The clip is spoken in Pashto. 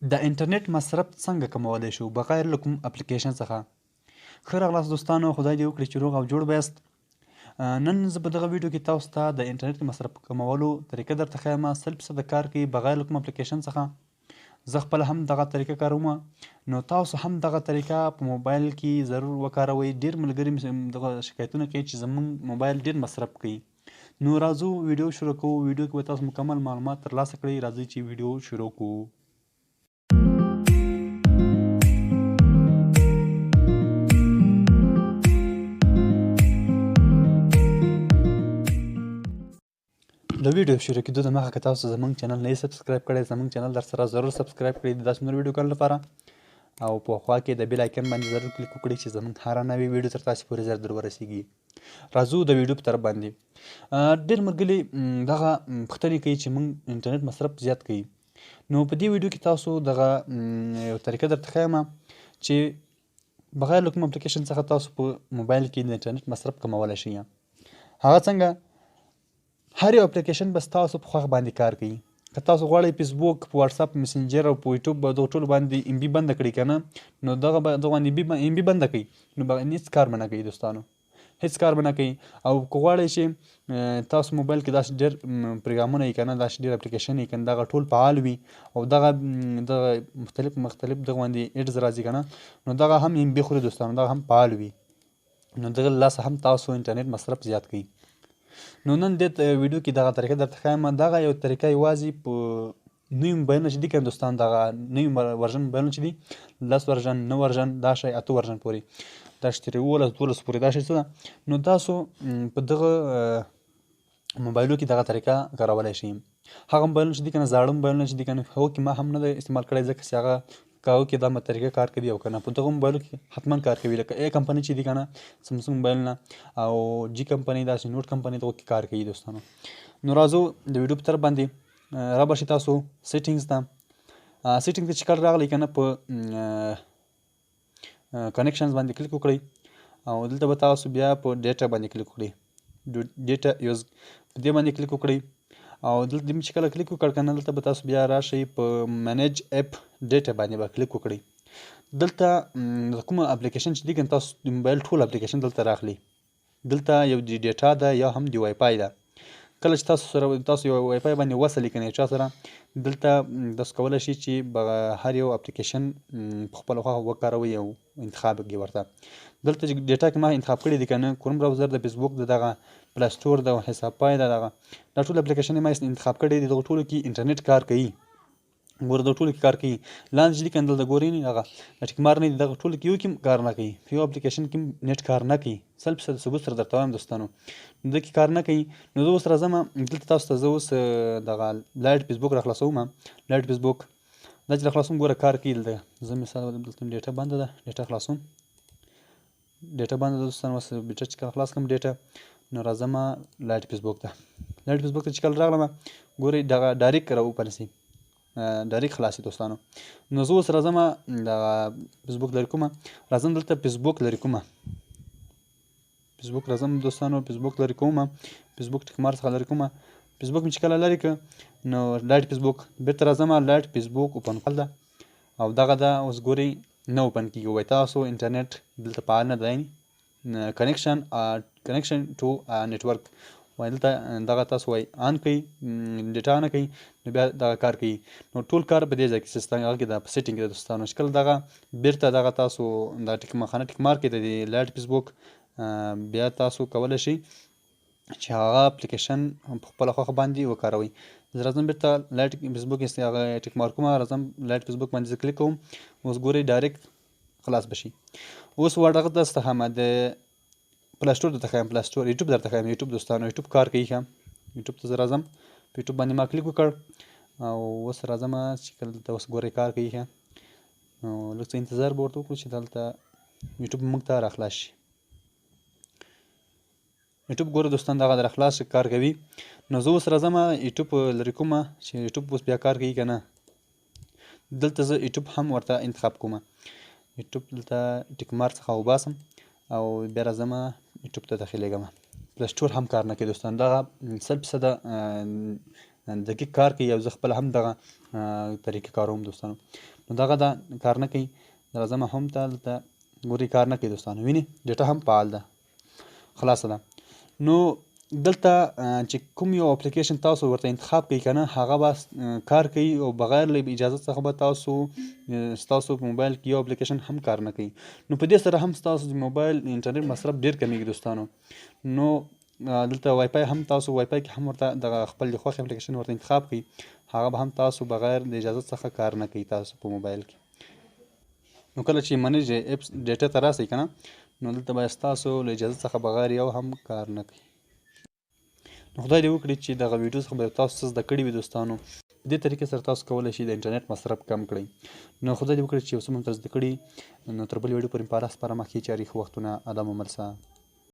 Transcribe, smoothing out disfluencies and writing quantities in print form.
د انټرنیټ مصرف څنګه کمولی شو بغیر له کوم اپلیکیشن څخه؟ ښه راغلاست دوستانو، خدای دې وکړي چې روغ او جوړ به یاست. نن زه په دغه ویډیو کې تاسو ته د انټرنیټ مصرف کمولو طریقه درته ښیم. 100% کار کوي بغیر له کوم اپلیکیشن څخه. زه خپله هم دغه طریقه کاروم، نو تاسو هم دغه طریقه په موبایل کې ضرور وکاروئ. ډېر ملګري مې دغه شکایتونه کوي چې زموږ موبایل ډېر مصرف کوي. نو راځو ویډیو شروع کوو. ویډیو کې به تاسو مکمل معلومات ترلاسه کړئ. راځئ چې ویډیو شروع کوو. د ویډیو شروع کېدو د مخه که تاسو زمونږ چینل نه یې subscribe کړی، زمونږ چینل در سره ضرور subscribe کړئ د داسې نورو ویډیوګانو لپاره، او په خوا کې د bell icon باندې ضرور کلیک وکړئ چې زمونږ هره نوې ویډیو تر تاسو پورې زر در ورسیږي. راځو د ویډیو په طرف باندې. ډېر ملګري دغه پوښتنې کوي چې مونږ انټرنیټ مصرف زیات کوي. نو په دې ویډیو کې تاسو دغه یو طریقه درته ښیم چې بغیر له کوم اپلیکیشن څخه تاسو په موبایل کې د انټرنیټ مصرف کمولی شئ. هغه څنګه؟ هر یو اپلیکیشن به ستاسو په خوښ باندې کار کوي. که تاسو غواړئ فیسبوک، په واتساپ، مسنجر او په یوټیوب به دغو ټولو باندې ام بي بنده کړئ که نه، نو دغه به دغه باندې ام بي بنده کړئ، نو به هېڅ کار به نه کوي دوستانو، هېڅ کار به نه کوي. او که غواړئ چې تاسو موبایل کې داسې ډېر پروګرامونه یې که نه، داسې ډېر اپلیکیشن یې که نه، دغه ټول فعال وي او دغه دغه مختلف مختلف دغه باندې ads راځي که نه، نو دغه هم ام بي خوري دوستانو، دغه هم فعال وي. نو دغه له لاسه هم تاسو انټرنیټ مصرف زیات کوي. نو نن دې ویډیو کې دغه طریقه درته ښایم. دغه یو طریقه یوازې په نوي موبایلونه چې دي که دوستان، دغه نوي ورژن موبایلونه چې دي، 10 ورژن، 9 ورژن، دا شی 8 ورژن پورې، دا شی تر 11 12 پورې دا شی څه ده، نو تاسو په دغه موبایلو کې دغه طریقه کارولی شئ. هغه موبایلونه چې دي که نه، زاړه موبایلونه چې دي که نه، هغو کې ما هم نه دی استعمال کړی، ځکه چې هغه هغو کې دا طریقه کار کوي او که نه، په دغو موبایلو کې حتما کار کوي. لکه ای کمپنۍ چې دي که نه، سامسونګ موبایلونه او جی کمپنۍ، داسې نوټ کمپنۍ، دغو کې کار کوي دوستانو. نو راځو د ویډیو په طرف باندې. را به شئ تاسو settings ته. setting ته چې کله راغلی که نه، په connections باندې کلیک وکړئ او دلته به تاسو بیا په data باندې کلیک وکړئ، data use په دې باندې کلیک وکړئ. او دلته چې کله کلیک وکړ که نه، دلته به تاسو بیا راشئ په manage app data باندې به کلیک وکړئ. دلته کوم اپلیکیشن چې دي که نه، تاسو د موبایل ټول اپلیکیشن دلته راخلي. دلته یو د data ده، یا هم د وای فای ده. کله چې تاسو سره تاسو یو وای فای باندې وصل یئ که نه یو چا سره، دلته تاسو کولی شئ چې هر یو اپلیکیشن په خپله خوښه وکاروئ او انتخاب کړئ ورته. دلته چې data کې ما انتخاب کړی دی که نه، کروم browser د فیسبوک د دغه Play Store د حساب پای د دغه دا ټول اپلیکیشن ما انتخاب کړی دی. دغه ټولو کې انټرنیټ کار کوي. ګوره دغه ټولو کې کار کوي. لاندې چې دي که نه، دلته ګورئ نه، هغه د tick mark نه دی، دغه ټولو کې یو کې کار نه کوي، په یو اپلیکیشن کې نېټ کار نه کوي. 100% ثبوت سره درته وایم دوستانو، نو ده کې کار نه کوي. نو زه اوس راځم دلته تاسو ته، زه اوس دغه Lite فیسبوک راخلاصوم. Lite فیسبوک دا چې راخلاصوم، ګوره کار کوي. دلته زه مثال دلته data بنده ده، data خلاصوم، data بنده ده دوستانو. اوس data چې کله خلاص کړم data، نو راځم Lite فیسبوک ته. Lite فیسبوک ته چې کله راغلم، ګورئ دغه direct را open سي، direct خلاص شي دوستانو. نو زه اوس راځم دغه فیسبوک لرې کوم، راځم دلته فیسبوک لرې کوم، فیسبوک راځم دوستانو، فیسبوک لرې کوم، فیسبوک tick mark څخه لرې کوم. فیسبوک مې چې کله لرې کړ، نو Lite فیسبوک بېرته راځم، Lite فیسبوک open کړل ده او دغه ده. اوس ګورئ نه open کېږي، وایي تاسو انټرنیټ دلته فعال نه دی، connection to network وایي. دلته دغه تاسو وایي on کړئ، data on کړئ، نو بیا دغه کار کوي. نو ټول کار په دې ځای کې سیستم هغه کې ده، په setting کې ده دوستانو. چې کله دغه بېرته دغه تاسو دا tick خانه tick mark کړئ د دې Lite فیسبوک، بیا تاسو کولی شئ چې هغه اپلیکیشن په خپله خوښه باندې وکاروئ. زه راځم بېرته Lite فیسبوک هغه tick mark کوم، راځم Lite فیسبوک باندې زه کلیک کوم. اوس ګورئ direct خلاص به شي. اوس ورغه درته هم د Play Store درته ښایم، Play Store یوټیوب درته ښایم. یوټیوب دوستانو یوټیوب کار کوي ښه. یوټیوب ته زه راځم، په یوټیوب باندې ما کلیک وکړ او اوس راځم چې کله دلته اوس ګورئ کار کوي ښه. نو لږ څه انتظار به ورته وکړو چې دلته یوټیوب موږ ته راخلاص شي. یوټیوب ګوره دوستان دغه در خلاص کار کوي. نو زه اوس راځم یوټیوب لرې کوم چې یوټیوب اوس بیا کار کوي که نه. دلته زه یوټیوب هم ورته انتخاب کوم، یوټیوب دلته tick mark څخه وباسم او بیا راځم یوټیوب ته داخلېږم. Play Store هم کار نه کوي دوستان، دغه 100% دقیق کار کوي او زه خپله هم دغه طریقه کاروم دوستانو. نو دغه دا کار نه کوي. راځم هم ته، دلته ګوري کار نه کوي دوستانو، ویني ډیټا هم فعال ده، خلاصه ده. نو دلته چې کوم یو اپلیکیشن تاسو ورته انتخاب کوئ که نه، هغه به کار کوي او بغیر له اجازه څخه به تاسو ستاسو په موبایل کې یو اپلیکیشن هم کار نه کوي. نو په دې سره هم ستاسو د موبایل انټرنیټ مصرف ډیر کمیږي دوستانو. نو دلته وای فای هم تاسو وای فای کې هم ورته دغه خپل د خوښې اپلیکیشن ورته انتخاب کړئ، هغه به هم تاسو بغیر د اجازه څخه کار نه کوي تاسو په موبایل کې. نو کله چې منیج اپس ډیټا ته راسئ که نه، نو دلته به ستاسو له اجازه څخه بغیر یو هم کار نه کوي. نو خدای دې وکړي چې دغه ویډیو څخه به تاسو څه زده کړي وي دوستانو. په دې طریقې سره تاسو کولی شئ د انټرنیټ مصرف کم کړئ. نو خدای دې وکړي چې یو څه مو تر زده کړي. نو تر بلې ویډیو پورې په الله سپارم. ښې چارې، ښه وختونه، الله مو مل شه.